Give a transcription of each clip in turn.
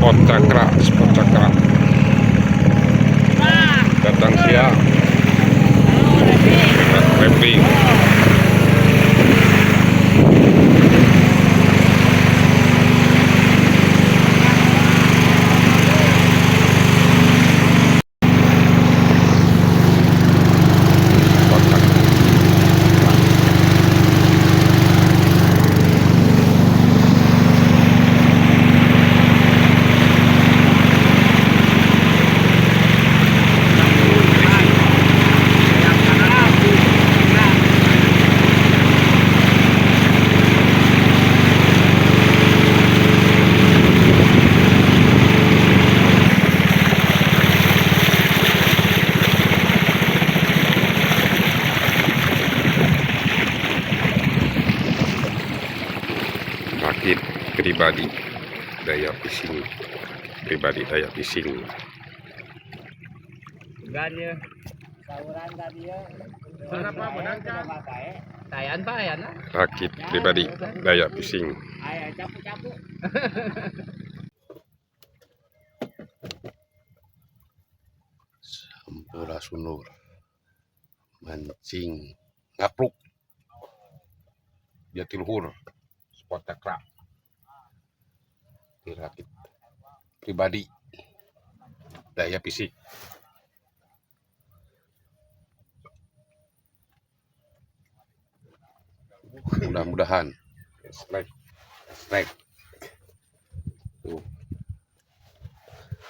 Spot Cakra, Spot Cakra. Datang siang. Rapping. Spot Cakra. Rakit pribadi Daya Fishing, pribadi Daya Fishing. Gan ya. Sauran tadi ya. Kenapa benang kan? Tayan Pak ya nah. Rakit pribadi Daya Fishing. Ayo capu-capu. Sampurasun lur, mancing ngapluk Jatiluhur, Spot Cakra dirakit pribadi Daya Fishing. Mudah-mudahan strike, strike tuh.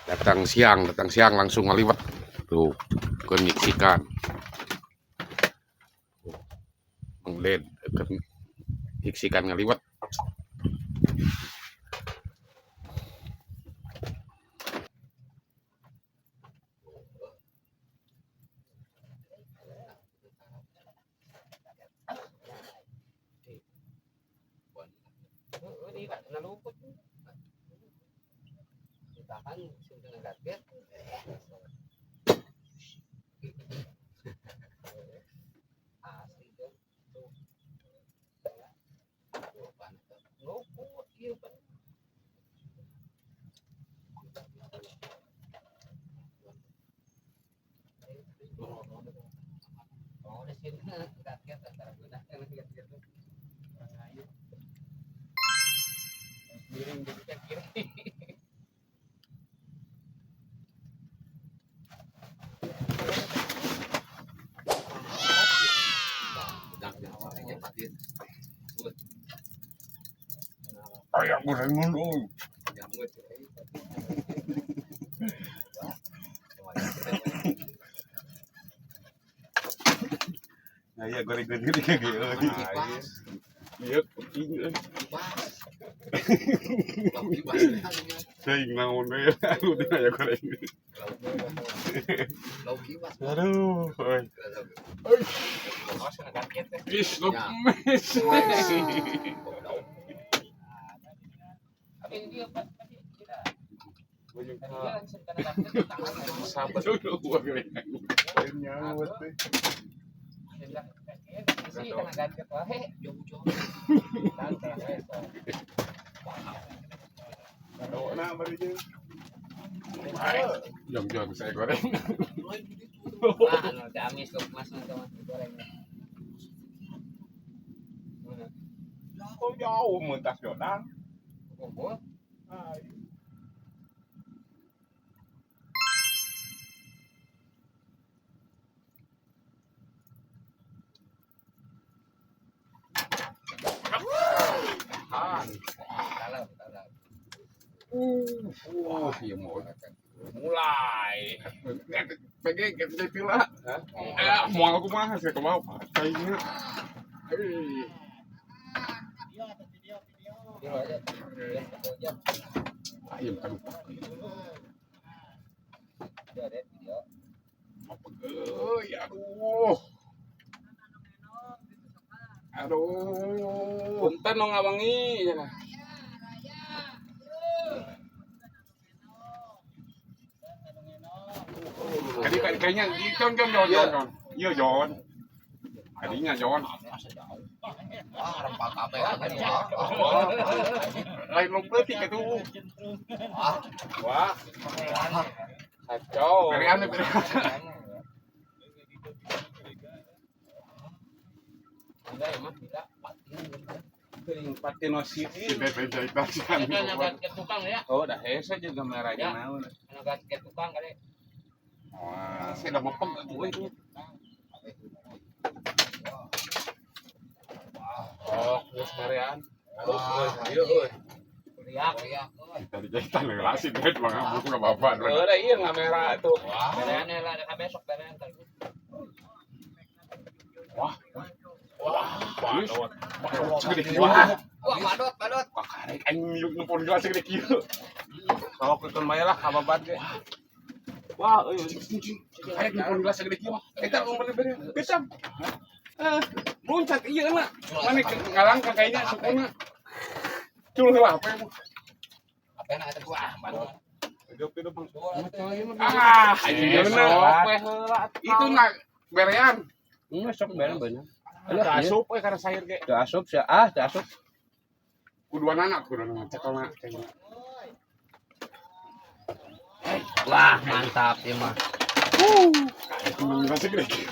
Datang siang, datang siang langsung ngaliwet tuh menyaksikan Bang Led menyaksikan ngaliwet. Ini nalupot. Ditahan sing nagaget. Asli tuh. Tuh. Tuh, pan. Luput ieu pan. Oh, di sini gaget antara guna gaget. Ayo. Miring jadi ke kiri. Kayak gorengan euy. Nah, iya gorengan gede kayak gitu. Iya, kucing euy. Teuing naon we anu teh aya gorengan. Aduh, euy. Ih, lu mes. Sahabat. Nyawet teh. Nah, bari jeung. Jom-jom saya goreng. Anu, amis kok mas teman goreng. Oh, jauh mentas jodang. Kumpul. Kalau kalau. Wah, iya mau mulai. Pengen kayak gitu lah. Eh, mau aku mah saya ke bawah. Kayaknya. Eh, Video aja. Ya, ayam kan. Video ada video. Apa euy, aduh. Aduh. Punten nu ngawengi cenah. Kali kayaknya Jon Jon Jon Jon Jon. Iya Jon. Adinya Jon. Wah, rempah kabeh anjing. Lain leutik itu. Wah. Kacau. Berean berean. Teuing patino siti. Tukang ya. Oh, dah hese juga merahnya naon. Anu gasket tukang kali. Wah, saya udah mepeng atuh euy. Oh, geus berean. Aduh, ayo euy. Riak. Tadi jahitan heula sih bet bang buku ka bapak. Heuh, da ieu ngamera tuh. Berean lah ada besok berean tadi. Wah. Wah, Badot. badot segede kieu. Wah. Wah, badot, badot. Wah, karek aing miuk nempon gelas segede kieu. Sok keun bae lah ka babat ge. Wah, euy. Karek nempon gelas segede kieu. Eta umur bere. Eta. Loncat ieu na. Mane ngalangkah kayaknya sukuna. Cul heula apa emang? Apa enak eta wah, badot. Hidup-hidup bang. Ah, anjing Sok we heula. Itu nak berean. Ini sok berean bener. Teu asup we kana sayur ge. Teu asup sia, ah teu asup. Kuduan anak, kuduan anak cekelna kayaknya. Wah, mantap ieu mah. Nempon gelas segede kieu.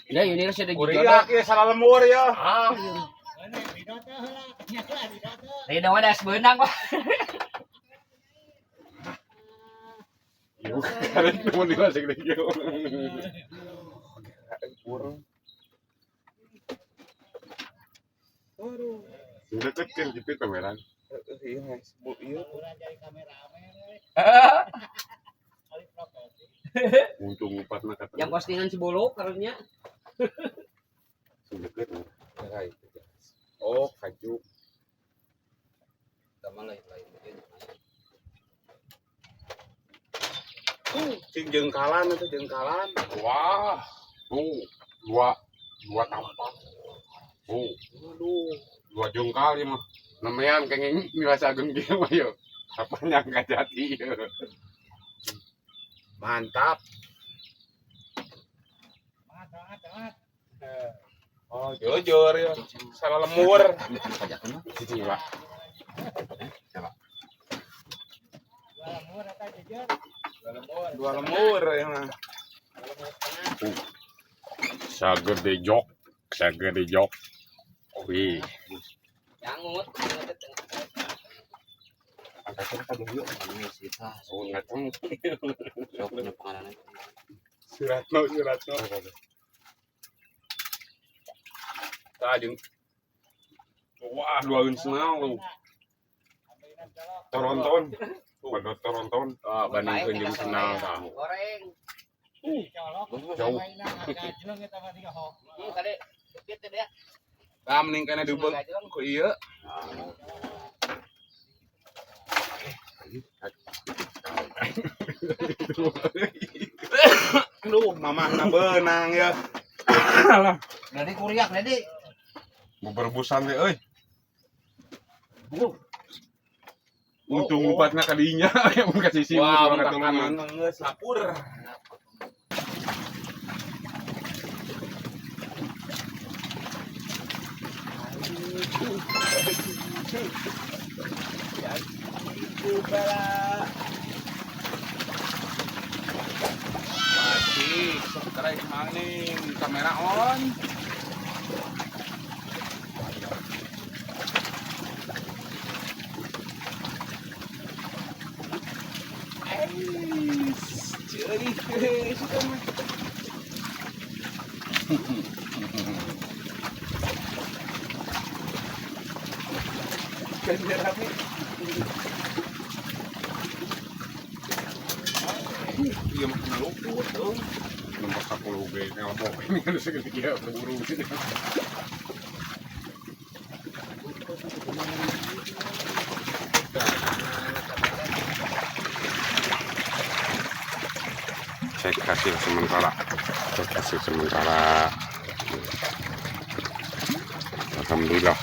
Ya, ini rasa ada Kuriak ieu salah lemur ya. Ah, Ridho mah das beunang, Pak. ieu karek nempon gelas segede kieu. Kurang. Sudah kecil gitu kameran. Iya, guys. Bu ieu. Untung upatna kata. Yang postingan si Bolo karunya. Sudah deket. Oh, kaju. Sama lain-lain. Cing jengkalan itu jengkalan. Wah, tuh dua dua tampak. Oh, Aduh. dua jengkal ya mah. Nemean kenging mirasa ageng kieu mah yo. Apa nyangka jati yo. Mantap. Oh, jujur ya. Salah lemur. Cicing lah. Dua lemur ya mah. Sagede jok, sagede jok. Wih, Yangut. oh ngateng. Sok punya pengalaman. Suratno, Suratno. Tah jeung. Wah, dua senang lu. Toronton. Badot Toronton. Ah, bandingkeun jeung senang tah. Goreng. Jauh. Kade dikit teh ya. Tah mending kana dibeung ku ieu. Aduh, mamahna beunang ya. Dari kuriak, Dedi. Beberbusan teh euy. Untung lupatna ka dinya ya mun ka sisi Wah, mun mun ka tulungan. kanan geus lapur. Masih, sok keren maning, kamera on. Ceuri, suka mah. Kan rame. Iya mah kena luput tuh. Nomor 10 ge ngalbok ini kan segede kieu buru. Cek hasil sementara. Cek hasil sementara. Alhamdulillah.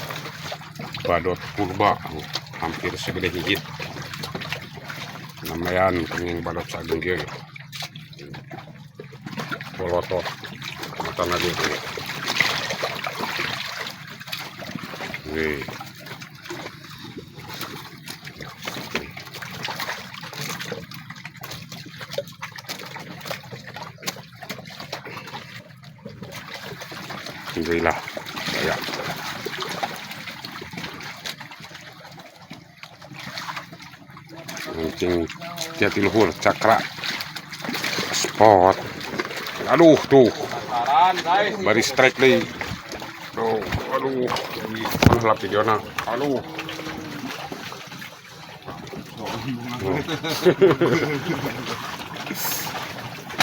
Badot purba hampir segede hijit. Lumayan kenging badot sagung kieu. Bolotot. Mata lagi. Wih. Alhamdulillah. Ya. Mancing Jatiluhur Cakra Spot. Aduh tuh. Bari strike deui. Tuh, aduh. Mana videona. Aduh.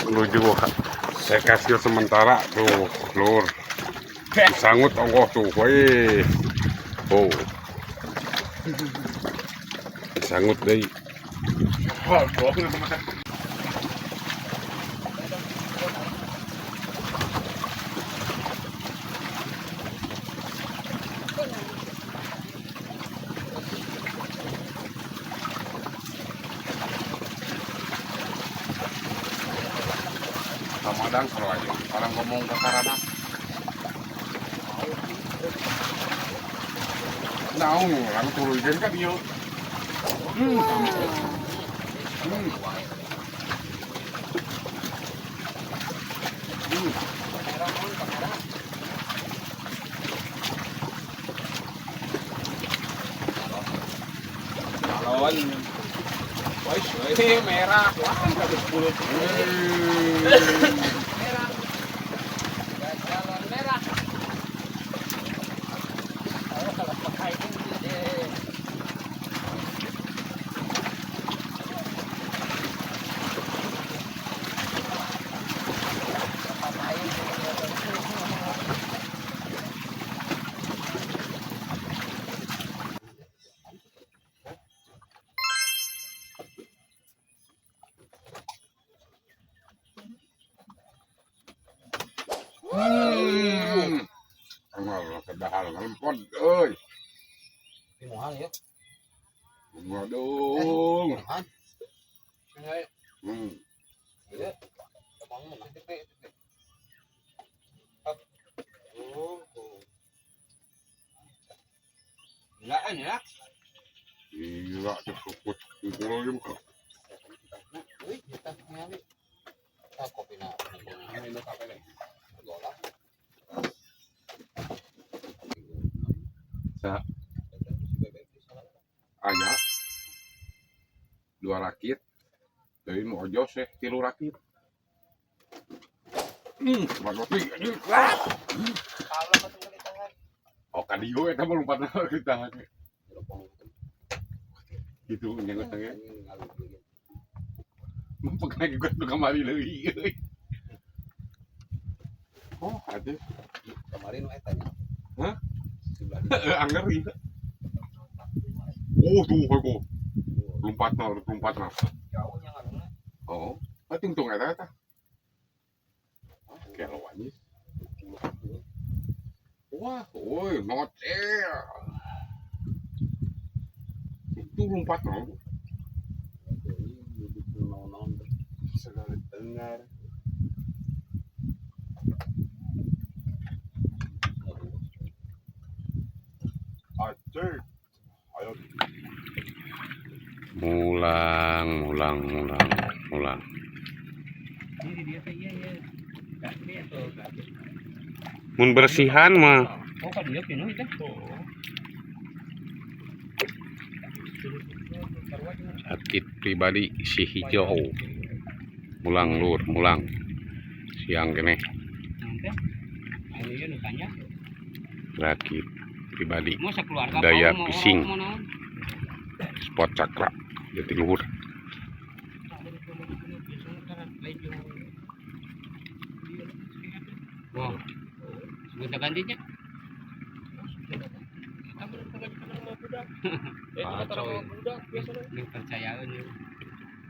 Menuju saya kasih sementara tuh, lur. Disangut ongkoh tuh, woi. Oh. Disangut deui. Ramadhan kalau aja orang ngomong ke karana. Nah, orang turun kan dia. Balon. Woi, merah. Wah, 110. Merah. Galon merah. Oh, kalau pakai ini deh. Kedahal lempot euy. Mahal ya. Waduh. Mahal. Iya. Gilaan ya. Gila cukup kumpul juga. Wih, kita nyali. Kopi na. Aya 2 rakit dari nu ojos 3 rakit. Oh kadieu eta mah lompatna kita. Gitu nyanggut teh. Mempegang juga nu kamari deui. Oh, ada. Kamari nu eta nya. Hah? Angger ieu. Oh tuh kok. Lompatna, lompatna. Jauhnya ngarungna. Oh, tungtung eta eta. Kelo anjing. Wah, woi, ngoceh. Itu lompatna. Segala dengar. Aceh. Ayo. Mulang, mulang, mulang, mulang. Mun bersihan mah. Sakit pribadi si hijau. Mulang lur, mulang. Siang kene. Rakit pribadi daya pising. Spot Cakra Jatiluhur. Wah, gonta gantinya. Ini percayaan ya.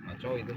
Ngaco itu.